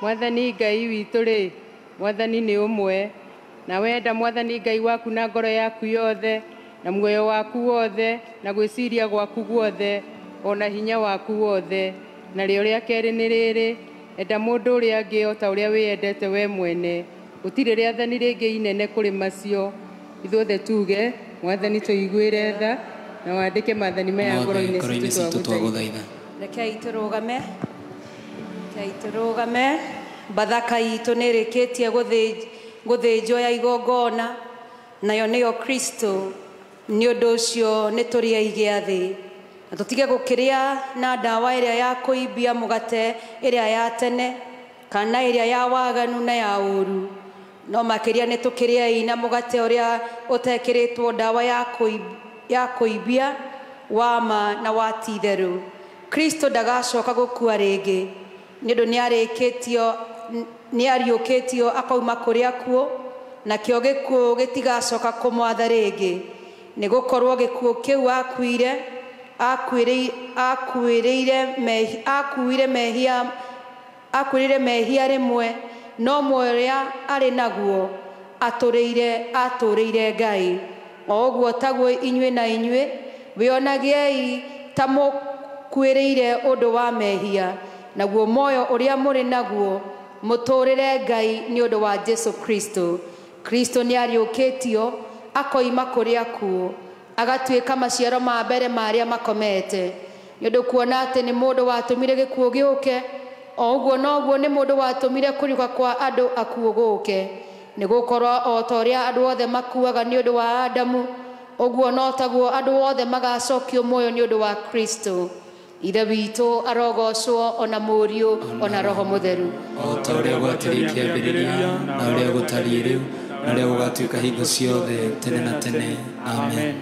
Mwathani Ngai witũ rĩ, Mwathani nĩ ũmwe. Na wenda Mwathani Ngai waku na ngoro yaku yothe, na muoyo waku wothe, na gwĩciria gwaku guothe, o na hinya waku wothe. Na rĩo rĩa kerĩ nĩ rĩrĩ, enda mũndũ ũrĩa ũngĩ o ta ũrĩa wĩyendete we mwene. Gũtirĩ rĩathani rĩngĩ inene kũrĩ macio. Ithuothe tuge, Mwathani tũiguĩre tha, na wandĩke maathani maya Mothe ngoro-inĩ ngoro-inĩ citũ citũ twagũthaitha. Twagũthaitha. Rekei tũrũgame, rekei tũrũgame. Bathaka itũ nĩ ĩrĩkĩtie gũthĩnjwo ya igongona, nayo nĩyo Kristo. Nĩ ũndũ ũcio nĩ tũrĩei gĩathĩ na tũtige gũkĩrĩa na ndawa ĩrĩa ya kũimbia mũgate ĩrĩa ya tene kana ĩrĩa ya waganu na ya ũũru, no makĩria nĩ tũkĩrĩei na mũgate ũrĩa ũtekĩrĩtwo ndawa ya kũimbia wa ma na wa ti-itherũ. Kristo ndagacoka gũkua rĩngĩ, nĩ ũndũ nĩariũkĩtio akauma kũrĩa kuo, nakĩo gĩkuũ gĩtigacoka kũmwatha rĩngĩ, nĩ gũkorwo gĩkuũ kĩu akuire akuire mehia, akuĩrĩire mehia rĩmwe, no muoyo ũrĩa arĩ naguo atũrĩire Ngai. O ũguo taguo inyuĩ na inyuĩ wĩonagiei ta mũkuĩrĩire ũndũ wa mehia, naguo muoyo ũrĩa mũrĩ naguo mũtũũrĩre Ngai nĩ ũndũ wa Jesu Kristo. Kristo nĩariũkĩtio akoima kũrĩa kuo, agatuĩka maciaro ma mbere ma arĩa makomete. Nĩ ũndũ kuona atĩ nĩ mũndũ watũmire gĩkuũ gĩũke, o ũguo noguo nĩ mũndũ watũmire kũriũka kwa andũ akuũ gũke. Nĩ gũkorwo o ta ũrĩa andũ othe makuaga nĩ ũndũ wa Adamu, ũguo no taguo andũ othe magacokio muoyo nĩ ũndũ wa Kristo. Ithe witũ arogocwo ona Mũriũ ona Roho Mũtheru. O ta ũrĩa gwatariĩ kĩambĩrĩria, na ũrĩa gũtariĩ rĩu, na ũrĩa gũgatuĩka hingo ciothe tene na tene. Amen.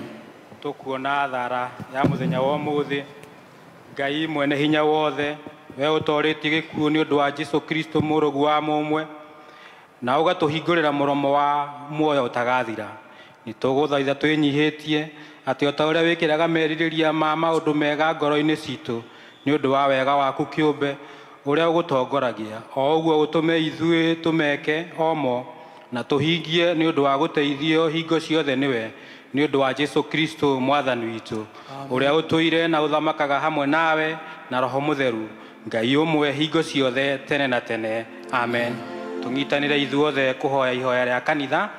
Tũkuona thara ya mũthenya wa ũmũthĩ. Ngai mwene hinya wothe, we ũtorĩtie gĩkuũ nĩ ũndũ wa Jesu Kristo mũrũgu wa mũmwe, na ũgatũhingũrĩra mũromo wa muoyo ũtagathira, nĩ tũgũthaitha twĩnyihĩtie atĩ o ta ũrĩa wĩkĩraga merirĩria ma maũndũ mega ngoro-inĩ citũ nĩ ũndũ wa wega waku kĩũmbe ũrĩa ũgũtongoragia, o ũguo ũtũme ithuĩ tũmeke omo na tũhingie nĩ ũndũ wa gũteithio hingo ciothe nĩwe, nĩ ũndũ wa Jesu Kristo mwathani witũ, ũrĩa ũtũire na ũthamakaga hamwe nawe na Roho Mũtheru, Ngai ũmwe hingo ciothe tene na tene. Amen. Tũnyitanĩre ithuothe kũhoya ihoya rĩa kanitha.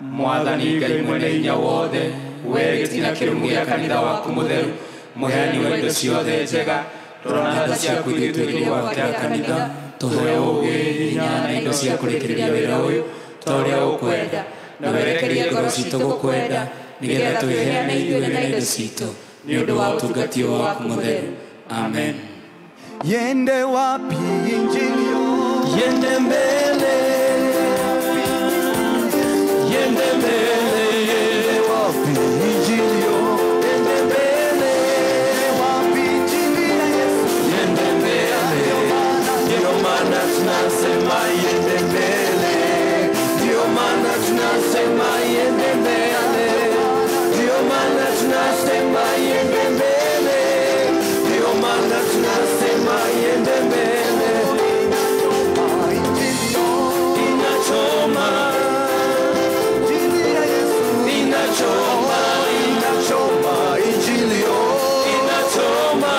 Mwathani Ngai mwene hinya wothe, we gĩtina kĩrũmu gĩa kanitha waku mũtheru, mũheani wa indo ciothe njega, rora na tha ciaku ithuĩ twĩrĩ gwakĩra kanitha, tũhe ũũgĩ, hinya na indo cia kũrĩkĩrĩria wĩra ũyũ ta ũrĩa ũkwenda, na werekerie ngoro citũ gũkwenda, nĩgetha twĩheane ithuĩ na indo citũ nĩ ũndũ wa ũtungati waku mũtheru. Amen. Yende wapi injili? Yende mbele, yende mbele, yende wapi injili? Yende mbele, wapi injili ya Yesu? Yende mbele, ndio maana tunasema yende mbele, ndio maana tunasema yende mbele, ndio maana tunasema yende mbele, ndio maana tunasema yende mbele. Inachoma, inachoma, inachoma injili, inachoma,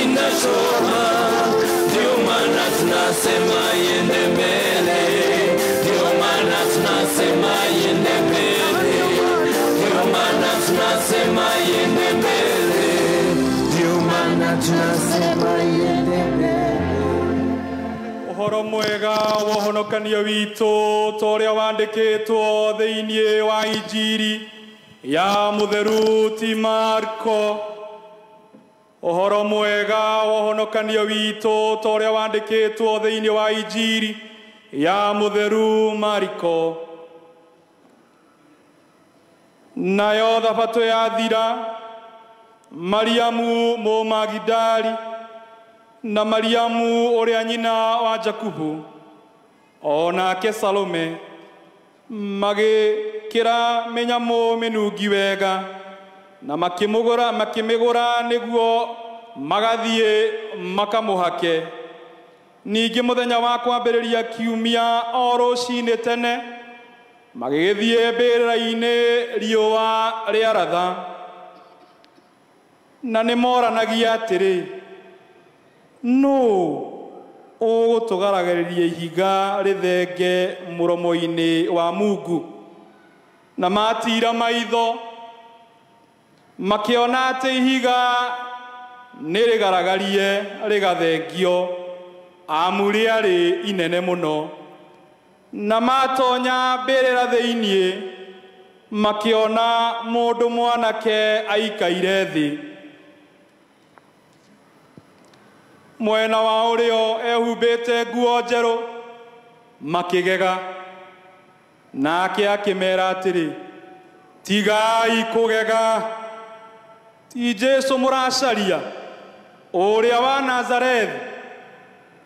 inachoma, ndio maana tunasema yende mbele, ndio maana tunasema yende mbele, ndio maana tunasema yende mbele, ndio maana tunasema yende mbele. Ũhoro mwega wa ũhonokanio witũ ta ũrĩa wandĩkĩtwo thĩinĩ wa Injiri ya Mũtheru ti Marko. Ũhoro mwega wa ũhonokanio witũ ta ũrĩa wandĩkĩtwo thĩinĩ wa Injiri ya Mũtheru Mariko. Nayo thabatũ yathira, Mariamu Mũmagidali na Mariamu ũrĩa nyina wa Jakubu o nake Salome magĩkĩra mĩnyamũ mĩnungi wega na makĩmĩgũra nĩguo magathiĩ makamũhake. Ningĩ mũthenya wa kwambĩrĩria kiumia o rũcinĩ tene magĩgĩthiĩ mbĩrĩra-inĩ riũa rĩaratha, na nĩ moranagia atĩrĩ, nũũ ũgũtũgaragĩrĩria ihiga rĩthenge mũromo-inĩ wa Mungu? Na matira maitho makĩona atĩ ihiga nĩ rĩgaragarie rĩgathengio, amu rĩarĩ inene mũno. Na matonya mbĩrĩra thĩinĩ makĩona mũndũ mwanake aikaire thĩ mwena wa ũrĩo ehumbĩte nguo njerũ, makĩgega. Nake akĩmera atĩrĩ, tigai kũgega, ti Jesũ mũracaria, ũrĩa wa Nazarethi,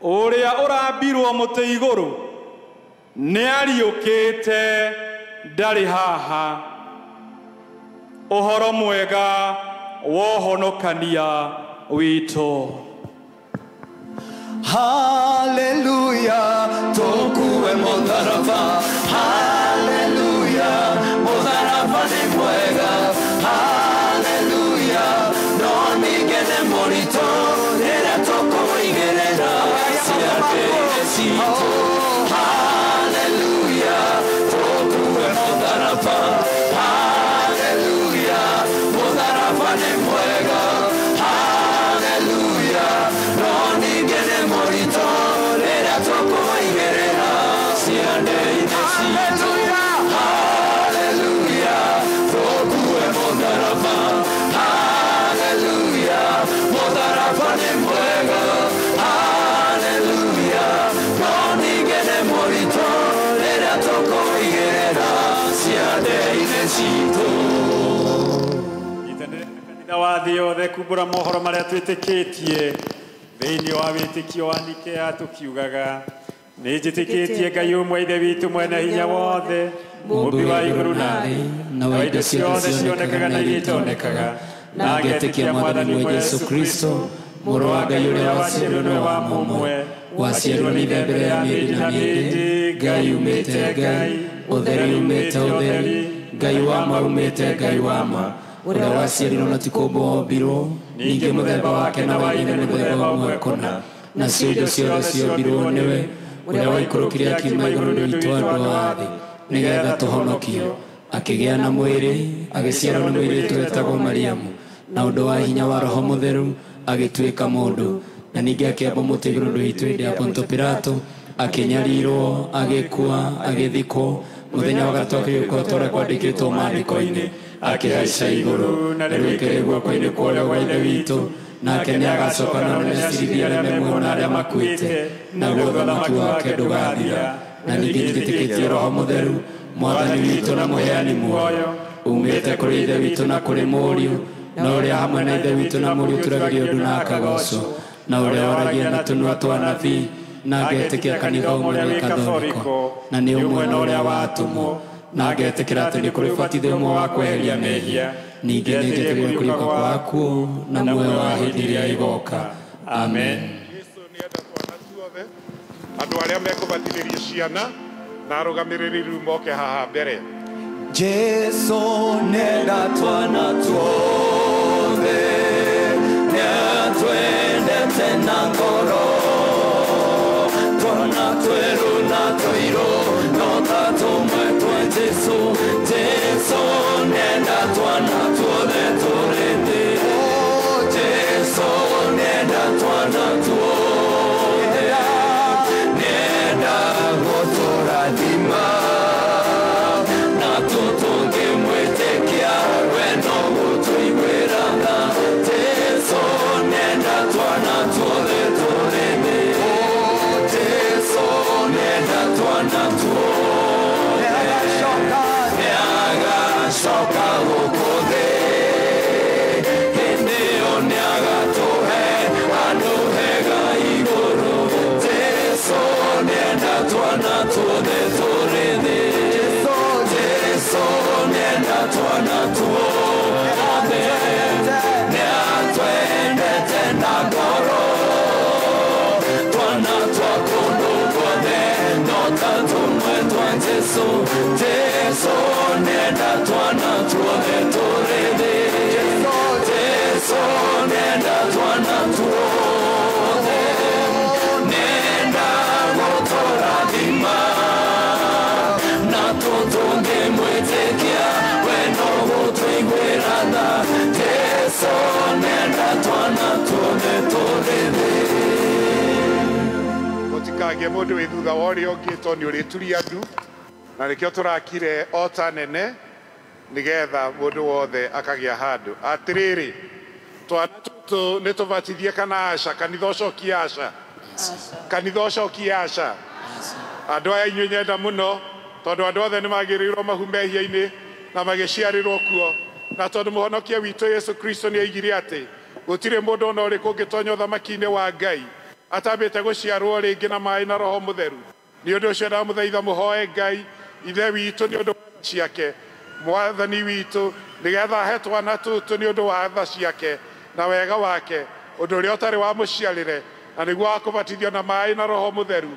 ũrĩa ũrambirwo mũtĩ igũrũ, nĩariũkĩte, ndarĩ haha. Ũhoro mwega wa ũhonokania witũ. Haleluya, tokuwe mutharaba. Haleluya, mutharaba nĩ mwega. Haleluya, no ningĩ nĩ mũritũ rĩrĩa tũkũigĩrĩra ciande-inĩ citũ. Haleluya, tokuwe mutharaba. Haleluya, mutharaba nĩ mwega. Haleluya, no ningĩ nĩ mũritũ rĩrĩa tũkũigĩrĩra ciande-inĩ citũ. Haleluya, tũkuwe mũtharaba. Haleluya, mũtharaba nĩ mwega. Haleluya, no ningĩ nĩ mũritũ rĩrĩa tũkũigĩrĩra ciande-inĩ citũ. Kanitha wa thĩ yothe kumbũra mohoro marĩa twĩtĩkĩtie thĩinĩ wa wĩtĩkio wa Nikea tũkiugaga, nĩ njĩtĩkĩtie Ngai ũmwe Ithe witũ mwene hinya wothe, mũmbi wa igũrũ na thĩ, na wa indo ciothe cionekaga na iria itonekaga, na ngetĩkia Mwathani ũmwe Jesũ Kristo, mũrũ wa Ngai ũrĩa waciarirwo nĩwe wa mũmwe, waciarirwo nĩ Ithe mbere ya mĩĩrĩ na mĩĩrĩ, Ngai umĩte Ngai, ũtheri umĩte ũtheri, Ngai wa ma umĩte Ngai wa ma, ũrĩa waciarirwo na ti kũũmbwo wombirwo, ningĩ mũthemba wake na wa Ithe nĩ mũthemba ũmwe kũna, nacio indo ciothe ciombirwo nĩwe, ũrĩa waikũrũkire akiuma igũrũ nĩ witũ andũ a thĩ, nĩgetha tũhonokio. Akĩgĩa na mwĩrĩ, agĩciarwo nĩ mũirĩtu wetagwo Mariamu, na ũndũ wa hinya wa Roho Mũtheru agĩtuĩka mũndũ, na ningĩ akĩambwo mũtĩ igũrũ nĩ witũ hĩndĩ ya Ponto Pilato, akĩnyarirwo, agĩkua, agĩthikwo, mũthenya wa gatatũ akĩriũka ta ũrĩa kwandĩkĩtwo maandĩko-inĩ, akĩhaica igũrũ, na rĩu aikarĩte guoko-inĩ kwa ũrĩo gwa Ithe witũ, nake nĩagacoka na ũnene acirithie arĩa me muoyo na arĩa makuĩte, naguo ũthamaki wake ndũgathira. Na ningĩ njĩtĩkĩtie Roho Mũtheru, Mwathani witũ na mũheani muoyo, umĩte kũrĩ Ithe witũ na kũrĩ Mũriũ, na ũrĩa hamwe na Ithe witũ na Mũriũ turagĩrio ũndũ na akagocwo, na ũrĩa waragia na tũnua twa anabii, na ngetĩkia kanitha ũmwe wĩ Kathoriko, na nĩ ũmwe na ũrĩa wa atũmwo, na ngetĩkĩra atĩ nĩ kũrĩ ũbatithio ũmwe wa kweheria mehia, ningĩ nĩ njĩtĩkĩrie kũriũka kwa akuũ na muoyo wa hĩndĩ ĩrĩa ĩgooka. Amen. Andũ arĩa mekũbatithĩria ciana na arũgamĩrĩri rĩu moke haha mbere. Jesu nenda twana tuothe, nĩatwendete na ngoro, twana twerũ na tũirũ, no ta tũmwe twa Jesu. Jesu nenda twana tuothe tũrĩ thĩ. Jesu nenda twana tuothe, nenda gũtũrathima, na tũtũngĩmwĩtĩkia we no gũtũiguĩra tha. Jesu nenda twana tuothe tũrĩ thĩ. Jesu nenda twana ta tũmwe twa Jesũ. Jesũ nenda twana tuothe tũrĩ thĩ. Jesũ nenda twana tuothe. Nenda gũtũrathima na tũtũngĩmwĩtĩkia we no gũtũiguĩra tha. Jesũ nenda twana tuothe tũrĩ thĩ. Gũtikagĩe mũndũ wĩ thutha wa ũrĩa ũngĩ tondũ nĩ ũrĩturia ndu, na nĩkĩo tũrakire ota nene nĩgetha mũndũ wothe akagĩa handũ. Atĩrĩrĩ, twana tũtũ nĩ tũbatithie kana aca? Kanitha ũcokie aca. Kanitha ũcokie aca. Andũ aya inyuĩ nyenda mũno tondũ andũ othe nĩ magĩrĩirwo mahu mehia-inĩ na magĩciarĩrwo kuo, na tondũ mũhonokia witũ Yesu Kristo nĩ oigire atĩ gũtirĩ mũndũ ona ũrĩkũ ũngĩtonya ũthamaki-inĩ wa Ngai atambĩte gũciarwo rĩngĩ na maĩ na Roho Mũtheru. Nĩ ũndũ ũcio ndamũthaitha mũhoe Ngai Ithe witũ nĩ ũndũ wa tha ciake, Mwathani witũ, nĩgetha ahe twana tũtũ nĩ ũndũ wa tha ciake na wega wake, ũndũ ũrĩa ũtarĩ wa mũciarĩre, na nĩguo wa kũbatithio na maĩ na Roho Mũtheru,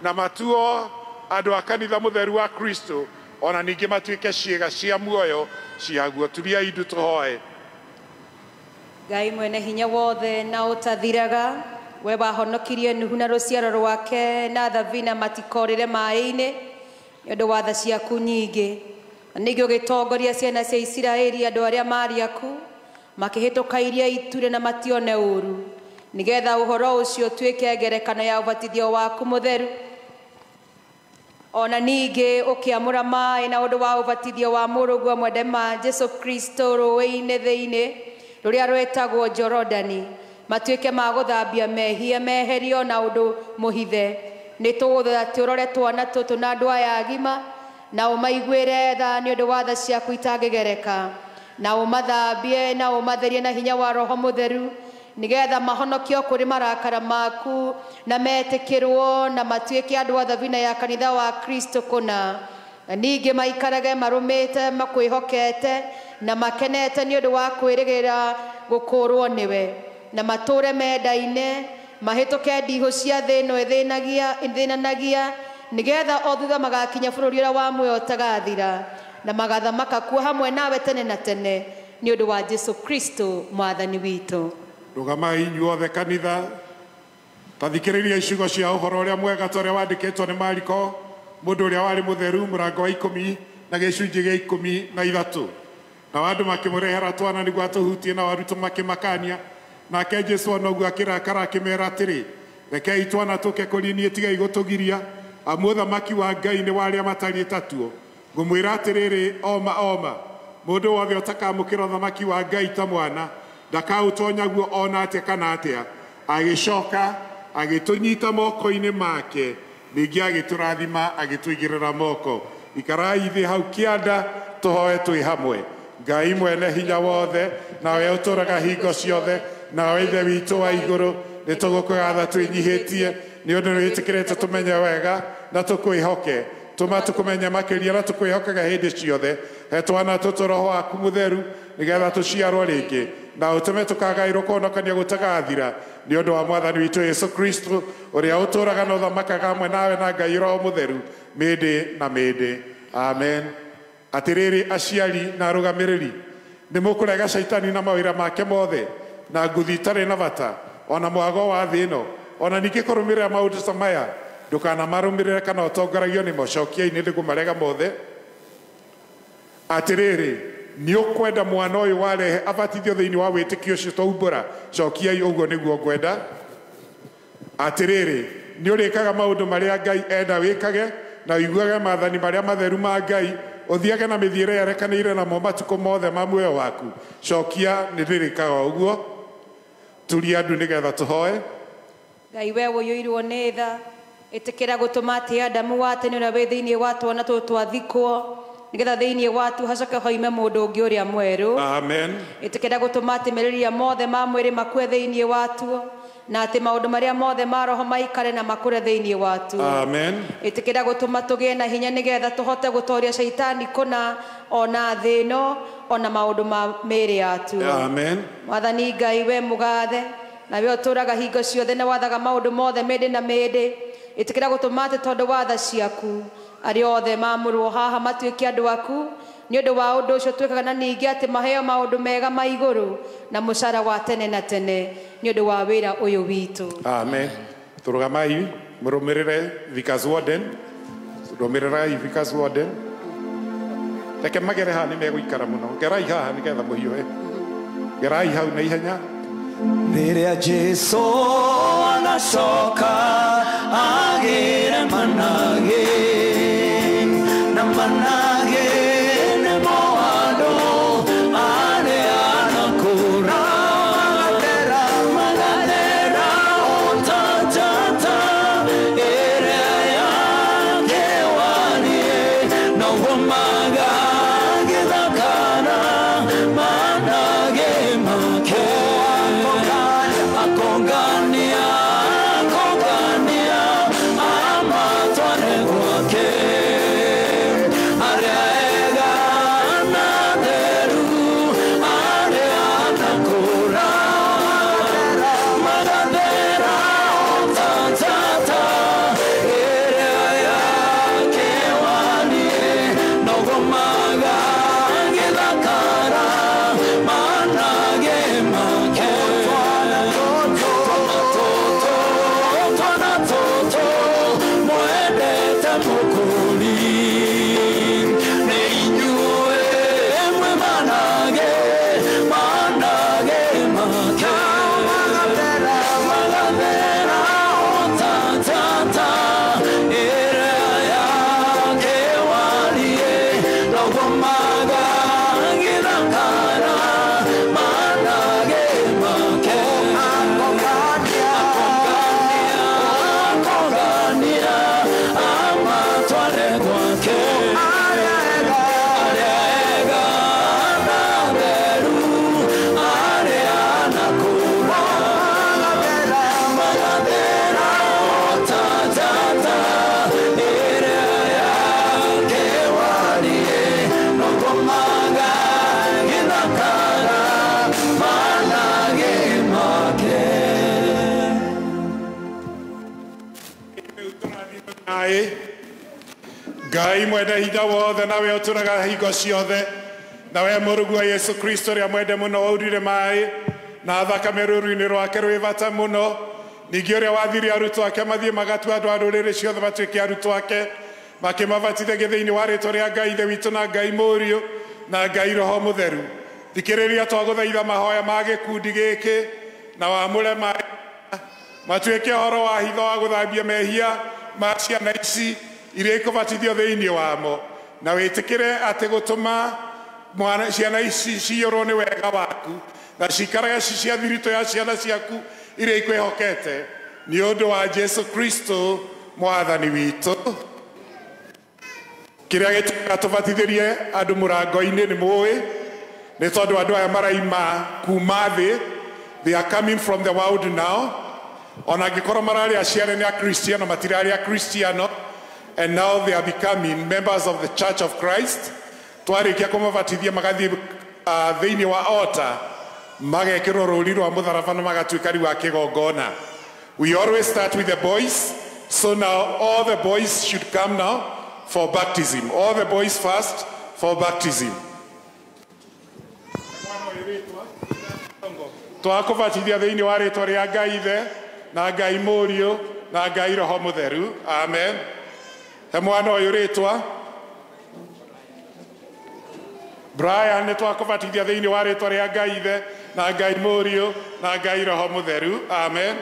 na matuo andũ a kanitha mũtheru wa Kristo, ona ningĩ matuĩke ciĩga cia muoyo ciaguo. Turia indu tũhoe. Ngai mwene hinya wothe na ũtathiraga, we wahonokirie Nuhu na rũciaro rwake na thabina matikorĩre maĩ-inĩ nĩ ũndũ wa tha ciaku nyingĩ. Na ningĩ ũgĩtongoria ciana cia Isiraeli andũ arĩa maarĩ aku makĩhĩtũka iria iture na matione ũũru, nĩgetha ũhoro ũcio ũtuĩke ngerekano ya ũbatithio waku mũtheru. Ona ningĩ ũkĩamũra maĩ na ũndũ wa ũbatithio wa mũrũguo mwendema Jesu Kristo rũĩ-inĩ thĩinĩ rũrĩa rwĩtagwo Jorodani, matuĩke ma gũthambia mehia meherio na ũndũ mũhithe. Nĩ tũgũthaitha atĩ ũrore twana tũtũ na andũ aya agima, na ũmaiguĩre tha nĩ ũndũ wa tha ciaku itangĩgereka, na ũmathambie na ũmatherie na hinya wa Roho Mũtheru, nĩgetha mahonokio kũrĩ marakara maku na metĩkĩrwo na matuĩke andũ a thabina ya kanitha wa Kristo kũna. Na ningĩ maikarage marũmĩte makwĩhokete na makenete nĩ ũndũ wa kwĩrĩgĩrĩra gũkũũrwo nĩwe, na matũũre mendaine mahĩtũke ndihũ cia thĩ ĩno ĩthĩnanagia, nĩgetha o thutha magakinya bũrũri ũrĩa wa muoyo ũtagathira, na magathamaka kuo hamwe nawe tene na tene, nĩ ũndũ wa Jesu Kristo Mwathani witũ. Rũgamai inyuothe kanitha, ta thikĩrĩria icigo cia ũhoro ũrĩa mwega ta ũrĩa wandĩkĩtwo nĩ Mariko, mũndũ ũrĩa warĩ mũtheru, mũrango wa 10 na gĩcunjĩ gĩa 13. Nao andũ makĩmũrehera twana nĩguo atũhutie, nao arutwo makĩmakania. Nake Jesũ ona ũguo akĩrakara akĩmera atĩrĩ, rekei twana tũke kũrĩ niĩ, tigai gũtũgiria, amu ũthamaki wa Ngai nĩ wa arĩa matariĩ ta tuo. Ngũmwĩra atĩrĩrĩ, oma oma, mũndũ wothe ũtakamũkĩra ũthamaki wa Ngai ta mwana ndakaũtonya guo ona atĩa kana atĩa. Agĩcoka agĩtũnyita moko-inĩ make, ningĩ agĩtũrathima agĩtũigĩrĩra moko. Ikarai thĩ hau kĩanda tũhoe twĩ hamwe. Ngai mwene hinya wothe, nawe ũtũũraga hingo ciothe, nawe Ithe witũ wa igũrũ, nĩ tũgũkũgatha twĩnyihĩtie nĩ ũndũ nĩ wĩtĩkĩrĩte tũmenye wega na tũkwĩhoke. Tũma tũkũmenye makĩria na tũkwĩhokaga hĩndĩ ciothe. He twana tũtũ Roho waku Mũtheru nĩgetha tũciarwo rĩngĩ, na ũtũme tũkagaĩrwo kũhonokania gũtagathira, nĩ ũndũ wa Mwathani witũ Yesu Kristo, ũrĩa ũtũũraga na ũthamakaga hamwe nawe na Ngai Roho Mũtheru mĩndĩ na mĩndĩ. Amen. Atĩrĩrĩ aciari na arũgamĩrĩri, nĩ mũkũrega caitani na mawĩra make mothe, na nguthi itarĩ na bata, ona mwago wa thĩ ĩno, ona ningĩ kũrũmĩrĩra maũndũ ta maya, ndũkanamarũmĩrĩre kana ũtongoragio nĩmo. Cokiai-inĩ ndĩkũmarega mothe. Atĩrĩrĩ, nĩ ũkwenda mwana ũyũ warehe abatithio thĩinĩ wa wĩtĩkio ũcio twaumbũra? Cokiai ũguo nĩguo ngwenda. Atĩrĩrĩ, nĩ ũrĩkaga maũndũ marĩa Ngai enda wĩkage, na ũiguage maathani marĩa matheru ma Ngai, ũthiage na mĩthiĩre yerekanĩire namo matukũ mothe ma muoyo waku. Cokia nĩ ndĩrĩkaga ũguo. Turia ndu nĩgetha tũhoe. Ngai we ũiyũirwo nĩ tha, ĩtĩkĩra gũtũma atĩ Adamu wa tene ũrĩa wĩ thĩinĩ wa twana tũtũ twathikwo, nĩgetha thĩinĩ watu hacoke hoime mũndũ ũngĩ ũrĩa mwerũ. Amen. Ĩtĩkĩra gũtũma atĩ merirĩria mothe ma mwĩrĩ makue thĩinĩ watuo, na atĩ maũndũ marĩa mothe ma roho maikare na makũre thĩinĩ watuo. Amen. Ĩtĩkĩra gũtũma tũgĩe na hinya nĩgetha tũhote gũtoria caitani kũna ona thĩ ĩno ona maũndũ ma mĩĩrĩ yatuo. Amen. Mwathani Ngai we mũgathe, Nawe ũtũũraga hingo ciothe na wathaga maũndũ mothe mĩndĩ na mĩndĩ. Ĩtĩkĩra gũtũma atĩ tondũ wa tha ciaku arĩa othe maamũrwo haha matuĩke andũ aku nĩ ũndũ wa ũndũ ũcio twĩkaga, na ningĩ atĩ maheo maũndũ mega ma igũrũ na mũcara wa tene na tene nĩ ũndũ wa wĩra ũyũ witũ. Amen. Tũrũgamai mũrũmĩrĩre Vickers Warden. Rũmĩrĩrai Vickers Warden. Reke magere haha nĩ megũikara mũno. Gerai haha nĩgetha mũhiũhe. Gerai hau na ihenya. Rĩrĩa Jesũ agacoka agĩre managĩ na managĩ nĩmo andũ arĩa anakũra magathera o ta njata ĩrĩa yakĩwariĩ, noguo magagĩthakana managĩ make. Akongania, akongania amatware gwake arĩa ega na atheru arĩa anakũra magathera o ta njata ĩrĩa yakĩwariĩ, noguo magagĩthakara managĩ make. Twana tũtũ mwendete mũkũri nĩ inyuĩ mwĩ managĩ managĩ make magathera o ta njata ĩrĩa yakĩwariĩ, noguo magagĩthakara managĩ make. Akongania amatware gwake arĩa ega na atheru arĩa anakũra magathera o ta njata ĩrĩa yakĩwariĩ, noguo magagĩthakara managĩ make. Naĩ Ngai mwene hinya wothe nawe ũtũraga hingo ciothe nawe mũrũguo Yesu Kristo ũrĩa mwende mũno waurire maĩ na thakame rũũru-inĩ rwake rwĩ bata mũno, ningĩ ũrĩa wathire arutwo ake mathiĩ magatue andũ a ndũrĩrĩ ciothe matuĩke arutwo ake, makĩmabatithagia thĩinĩ wa rĩtwa rĩa Ngai Ithe witũ na Ngai Mũriũ na Ngai Roho Mũtheru. Thikĩrĩria twagũthaitha mahoya ma gĩkundi gĩkĩ na wamũre maĩ matuĩke ũhoro wa hitho wa gũthambia mehia ma ciana ici iria ikũbatithio thĩinĩ wamo, na wĩtĩkĩre atĩ gũtũma ciana ici ciyũrwo nĩ wega waku na ciikarage ci cia thiritũ ya ciana ciaku iria ikwĩhokete nĩ ũndũ wa Jesu Kristo mwathani witũ. Kĩrĩa gĩtũmaga tũbatithĩrie andũ mũrango-inĩ nĩ mũĩ nĩ tondũ andũ aya maraima kuma thĩ, they are coming from the world now. Ona angĩkorwo mararĩ aciare nĩ akristiano, matirarĩ akristiano, and now they are becoming members of the Church of Christ. Twarĩkia kũmabatithia magathiĩ thĩinĩ wa altar, magekĩrwo rũri rwa mũtharaba na magatuĩka rĩu a kĩgongona. We always start with the boys, so now all the boys should come now for baptism. All the boys first for baptism. Twakũbatithia thĩinĩ wa rĩtwa rĩa Ngai Ithe na Ngai Mũriũ na Ngai Roho Mũtheru. Amen. He mwana ũyũ rĩtwa Brian, nĩ twakũbatithia thĩinĩ wa rĩtwa rĩa Ngai Ithe na Ngai Mũriũ na Ngai Roho Mũtheru. Amen.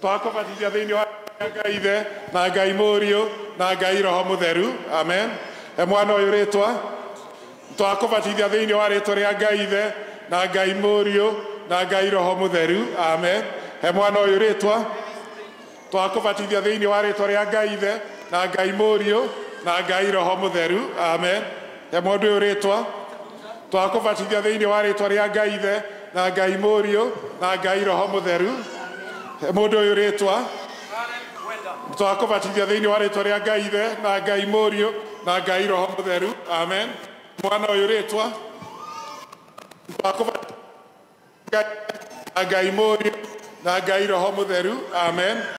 Twakũbatithia thĩinĩ wa Ngai Ithe na Ngai Mũriũ na Ngai Roho Mũtheru. Amen. He mwana ũyũ rĩtwa twakũbatithia thĩinĩ wa rĩtwa rĩa Ngai Ithe na Ngai Mũriũ na Ngai Roho Mũtheru. Amen. He mwana ũyũ rĩtwa twakũbatithia thĩinĩ wa rĩtwa rĩa Ngai Ithe na Ngai Mũriũ na Ngai Roho Mũtheru. Amen. He mũndũ ũyũ rĩtwa twakũbatithia thĩinĩ wa rĩtwa rĩa Ngai Ithe na Ngai Mũriũ na Ngai Roho Mũtheru. He mũndũ ũyũ rĩtwa twakũbatithia thĩinĩ wa rĩtwa rĩa Ngai Ithe na Ngai Mũriũ na Ngai Roho Mũtheru. Amen. Mwana ũyũ rĩtwa twakũbatithia Na Ngai Mũriũ, na Ngai Roho Mũtheru. Amen.